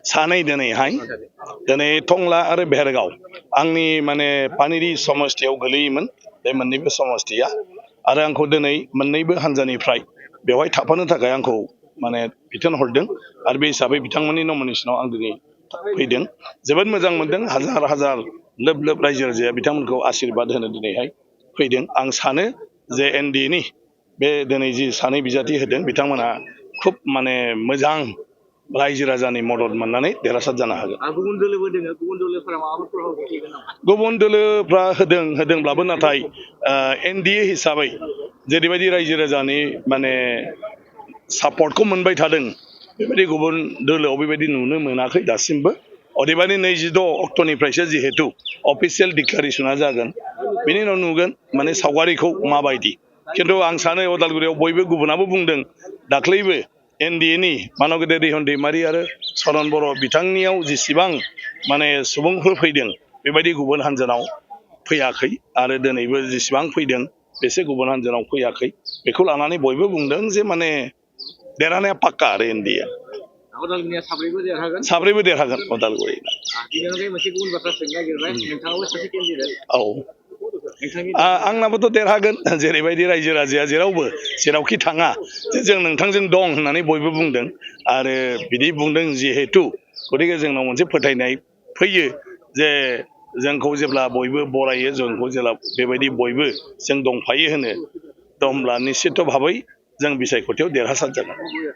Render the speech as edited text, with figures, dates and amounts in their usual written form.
सानै दिनै टंला आरो भेरगाव आंनि माने पानेरि समस्थियाव गोलैयोमोन बे मोननैबो समस्थिया आरो आंखौ दिनै मोननैबो हानजानिफ्राय बेवहाय थाफानो थाखाय आंखौ माने बिथोन हरदों आरो बे हिसाबै बिथांमोननि नमिनेसनाव आं दिनै फैदों जोबोद मोजां मोनदों हाजार हाजार लोब लोब रायजो राजाया बिथांमोनखौ आशीर्बाद होनो दिनैहाय फैदों आं सानो जे एनडिए नि बे दिनै जि सानै बिजाथि होदों बिथांमोना खुब माने मोजां रायजो राजानि मदद मोननानै देरहासार जानो हागोन गुबुन दोलोफ्रा होदोंब्लाबो नाथाय एनडिए हिसाबै जेरैबायदि रायजो राजानि माने सापर्टखौ मोनबाय थादों बेबायदि गुबुन दोलोआव बेबायदि नुनो मोनाखै दासिमबो अदेबानि 26 अक्ट'निफ्रायसो जिहेतु अफिसियेल डिक्लारेसना जागोन बेनि उनाव नुगोन माने सावगारिखौ माबायदि खिन्थु आं सानो उदालगुरियाव बयबो गुबुनाबो बुंदों दाख्लैबो एनडिए नि मानगेदेर रिहन दैमारि आरो सरन बर' बिथांनियाव जेसेबां माने सुबुंफोर फैदों बेबायदि गुबुन हान्जानाव फैयाखै आरो दिनैबो जेसेबां फैदों बेसे गुबुन हान्जानाव फैयाखै बेखौ लानानै बयबो बुंदों जे माने देरहानाया पाक्का आरो एनडिए साब्रैबो देरहागोन उदालगुरि औ आंनाबोथ' देरहागोन जेरैबायदि रायजो राजाया जेरावखि थाङा जे जों नोंथांजों दं होननानै बयबो बुंदों आरो बिदि बुंदों जिहेतु गतिके जोंनाव मोनसे फोथायनाय फैयो जे जोंखौ जेब्ला बयबो बरायो जोंखौ जेब्ला बेबायदि बयबो जों दंफायो होनो होमब्ला निश्चित भाबै जों बिसायख'थियाव देरहासार जागोन